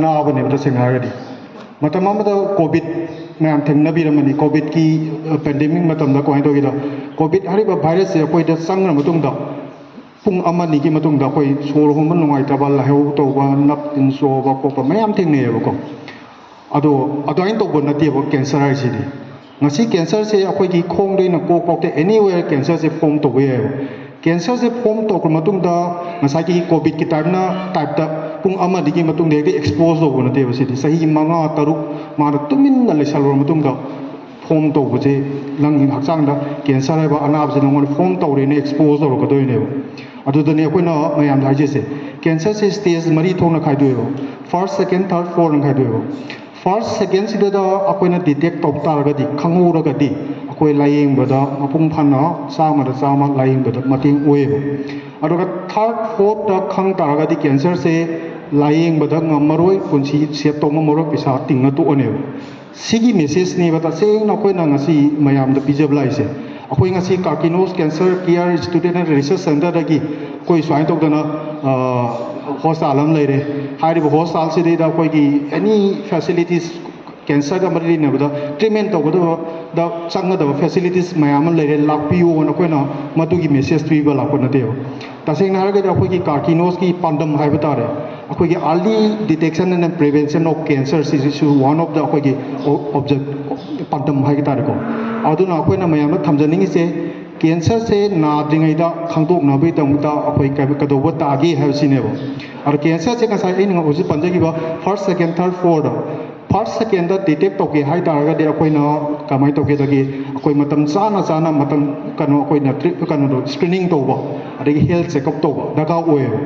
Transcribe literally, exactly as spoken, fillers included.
ꯑꯅꯥꯕꯅꯦꯕ ꯇꯁꯦꯡꯅ ꯍꯥꯏꯔꯒꯗꯤ꯫ ꯃꯇꯝ ꯑꯃꯗ ꯀꯣꯚꯤꯗ ꯃꯌꯥꯝ ꯊꯦꯡꯅꯕꯤꯔꯝꯃꯅꯤ꯫ ꯀꯣꯚꯤꯗꯀꯤ ꯄꯦꯟꯗꯦꯃꯤꯛ ꯃꯇꯝꯗ ꯀꯃꯥꯏꯅ ꯇꯧꯒꯦꯗ, ꯀꯣꯚꯤꯗ ꯍꯥꯏꯔꯤꯕ ꯚꯥꯏꯔꯁꯁꯦ ꯑꯩꯈꯣꯏꯗ ꯆꯪꯈ꯭ꯔ ꯃꯇꯨꯡꯗ ꯄꯨꯡ ꯑꯃ ꯑꯅꯤꯒꯤ ꯃꯇꯨꯡꯗ ꯑꯩꯈꯣꯏ ꯁꯣꯔ ꯍꯣꯟꯕ ꯅꯨꯡꯉꯥꯏꯇꯕ, ꯂꯥꯏꯍꯧ ꯇꯧꯕ, ꯅꯞ ꯇꯤꯟ ꯆꯣꯕ ꯈꯣꯠꯄ ꯃꯌꯥꯝ ꯊꯦꯡꯅꯩꯌꯦꯕꯀꯣ꯫ ꯑꯗꯣ ꯑꯗꯨꯃꯥꯏꯅ ꯇꯧꯕ ꯅꯠꯇꯦꯕ ꯀꯦꯟꯁꯔ ꯍꯥꯏꯁꯤꯗꯤ꯫ ꯉꯁꯤ ꯀꯦꯟꯁꯔꯁꯦ ꯑꯩꯈꯣꯏꯒꯤ ꯈꯣꯡꯗꯩꯅ ꯀꯣꯛ ꯐꯥꯎꯗ anywhere ꯀꯦꯟꯁꯔꯁꯦ ꯐꯣꯝ ꯇꯧꯕ ꯌꯥꯏꯌꯦꯕ꯫ ꯀꯦꯟꯁꯔꯁꯦ ꯐꯣꯝ ꯇꯧꯈ꯭ꯔ ꯃꯇꯨꯡꯗ ꯉꯁꯥꯏꯒꯤ ꯀꯣꯚꯤꯗꯀꯤ ꯇꯥꯏꯞꯅ, ꯇꯥꯏꯞꯇ ꯄꯨꯡ ꯑꯃ ꯑꯅꯤꯒꯤ ꯃꯇꯨꯡꯗ ꯍꯦꯛꯇ ꯑꯦꯛꯁꯄꯣꯖ ꯇꯧꯕ ꯅꯠꯇꯦꯕ꯫ ꯁꯤꯗꯤ ꯆꯍꯤ ꯃꯉꯥ ꯇꯔꯨꯛ ꯃꯥꯅ ꯇꯨꯃꯤꯟꯅ ꯂꯩꯁꯜꯂꯨꯔ ꯃꯇꯨꯡꯗ ꯐꯣꯝ ꯇꯧꯕꯁꯦ, ꯅꯪꯒꯤ ꯍꯛꯆꯥꯡꯗ ꯀꯦꯟꯁꯔ ꯍꯥꯏꯕ ꯑꯅꯥꯕꯁꯦ ꯅꯉꯣꯟꯗ ꯐꯣꯝ ꯇꯧꯔꯦꯅ ꯑꯦꯛꯁꯄꯣꯖ ꯇꯧꯔꯛꯀꯗꯣꯏꯅꯦꯕ꯫ ꯑꯗꯨꯗꯅꯦ ꯑꯩꯈꯣꯏꯅ ꯃꯌꯥꯝꯗ ꯍꯥꯏꯖꯩꯁꯦ, ꯀꯦꯟꯁꯔꯁꯦ ꯁ꯭ꯇꯦꯖ ꯃꯔꯤ ꯊꯣꯛꯅ ꯈꯥꯏꯗꯣꯛꯑꯦꯕ꯫ ꯐꯥꯔꯁ, ꯁꯦꯀꯦꯟ, ꯊꯥꯔꯠ, ꯐꯣꯔꯅ ꯈꯥꯏꯗꯣꯛꯑꯦꯕ꯫ ꯐꯥꯔꯁ, ꯁꯦꯀꯦꯟꯁꯤꯗ ꯑꯩꯈꯣꯏꯅ ꯗꯤꯇꯦꯛ ꯇꯧ ꯇꯥꯔꯒꯗꯤ, ꯈꯪꯍꯧꯔꯒꯗꯤ, ꯑꯩꯈꯣꯏ ꯂꯥꯏꯌꯦꯡꯕꯗ ꯃꯄꯨꯡ ꯐꯥꯅ ꯆꯥꯝꯃꯗ ꯆꯥꯝꯃ ꯂꯥꯏꯌꯦꯡꯕꯗ ꯃꯇꯦꯡ ꯑꯣꯏꯌꯦꯕ꯫ ꯑꯗꯨꯒ ꯊꯥꯔꯠ, ꯐꯣꯔꯠꯇ ꯈꯪ ꯇꯥꯔꯒꯗꯤ ꯀꯦꯟꯁꯔꯁꯦ ꯂꯥꯏꯌꯦꯡꯕꯗ ꯉꯝꯃꯔꯣꯏ, ꯄꯨꯟꯁꯤ ꯁꯦꯞ ꯇꯧ ꯉꯝꯃꯔꯣꯏ, ꯄꯩꯁꯥ ꯇꯤꯡꯉ ꯇꯣꯛꯑꯅꯦꯕ꯫ ꯁꯤꯒꯤ ꯃꯦꯁꯦꯖꯅꯦꯕ ꯇꯁꯦꯡꯅ ꯑꯩꯈꯣꯏꯅ ꯉꯁꯤ ꯃꯌꯥꯝꯗ ꯄꯤꯖꯕ ꯂꯥꯛꯏꯁꯦ꯫ ꯑꯩꯈꯣꯏ ꯉꯁꯤ Karkinos Cancer Care Institute and Research Centreꯗꯒꯤ ꯑꯩꯈꯣꯏ ꯁꯨꯃꯥꯏꯅ ꯇꯧꯗꯅ ꯍꯣꯁꯄꯤꯇꯥꯜ ꯑꯃ ꯂꯩꯔꯦ꯫ ꯍꯥꯏꯔꯤꯕ ꯍꯣꯁꯄꯤꯇꯥꯜꯁꯤꯗꯩꯗ ꯑꯩꯈꯣꯏꯒꯤ ꯑꯦꯅꯤ ꯐꯦꯁꯤꯂꯤꯇꯤꯁ, ꯀꯦꯟꯁꯔꯒ ꯃꯔꯤ ꯂꯩꯅꯕꯗ ꯇ꯭ꯔꯤꯠꯃꯦꯟ ꯇꯧꯒꯗꯕꯗ ꯆꯪꯒꯗꯕ ꯐꯦꯁꯤꯂꯤꯇꯤꯁ ꯃꯌꯥꯝ ꯑꯃ ꯂꯩꯔꯦ, ꯂꯥꯛꯄꯤꯌꯣꯅ ꯑꯩꯈꯣꯏꯅ ꯃꯗꯨꯒꯤ ꯃꯦꯁꯦꯖ ꯄꯤꯕ ꯂꯥꯛꯄ ꯅꯠꯇꯦꯕ꯫ ꯇꯁꯦꯡꯅ ꯍꯥꯏꯔꯒꯗꯤ ꯑꯩꯈꯣꯏꯒꯤ Karkinosꯀꯤ ꯄꯥꯟꯗꯝ ꯍꯥꯏꯕ ꯇꯥꯔꯦ, ꯑꯩꯈꯣꯏꯒꯤ early detection and prevention of cancer ꯁꯤꯁꯤꯁꯨ one of the ꯑꯩꯈꯣꯏꯒꯤ object, ꯄꯥꯟꯗꯝ ꯍꯥꯏꯕ ꯇꯥꯔꯦꯀꯣ꯫ ꯑꯗꯨꯅ ꯑꯩꯈꯣꯏꯅ ꯃꯌꯥꯝꯗ ꯊꯝꯖꯅꯤꯡꯉꯤꯁꯦ, ꯀꯦꯟꯁꯔꯁꯦ ꯅꯥꯗ꯭ꯔꯤꯉꯩꯗ ꯈꯪꯗꯣꯛꯅꯕꯒꯤꯗꯃꯛꯇ ꯑꯩꯈꯣꯏ ꯀꯩ-, ꯀꯩꯗꯧꯕ ꯇꯥꯒꯦ ꯍꯥꯏꯕꯁꯤꯅꯦꯕ꯫ ꯑꯗꯣ ꯀꯦꯟꯁꯔꯁꯦ ꯉꯁꯥꯏ ꯑꯩꯅ ꯍꯧꯖꯤꯛ ꯄꯟꯖꯈꯤꯕ ꯐꯥꯔꯁ, ꯁꯦꯀꯦꯟ, ꯊꯥꯔꯠ, ꯐꯣꯔꯗ, ꯐꯥꯔꯁ, ꯁꯦꯀꯦꯟꯗ ꯗꯤꯇꯦꯛ ꯇꯧꯒꯦ ꯍꯥꯏ ꯇꯥꯔꯒꯗꯤ ꯑꯩꯈꯣꯏꯅ ꯀꯃꯥꯏꯅ ꯇꯧꯒꯦꯗꯒꯤ, ꯑꯩꯈꯣꯏ ꯃꯇꯝ ꯆꯥꯅ ꯆꯥꯅ ꯃꯇꯝ, ꯀꯩꯅꯣ, ꯑꯩꯈꯣꯏꯅ ꯇ꯭ꯔꯤ-, ꯀꯩꯅꯣꯗꯣ, ꯁ꯭ꯀ꯭ꯔꯤꯅꯤꯡ ꯇꯧꯕ, ꯑꯗꯒꯤ ꯍꯦꯜꯊ ꯆꯦꯛꯑꯞ ꯇꯧꯕ ꯗꯔꯀꯥꯔ ꯑꯣꯏꯌꯦꯕ꯫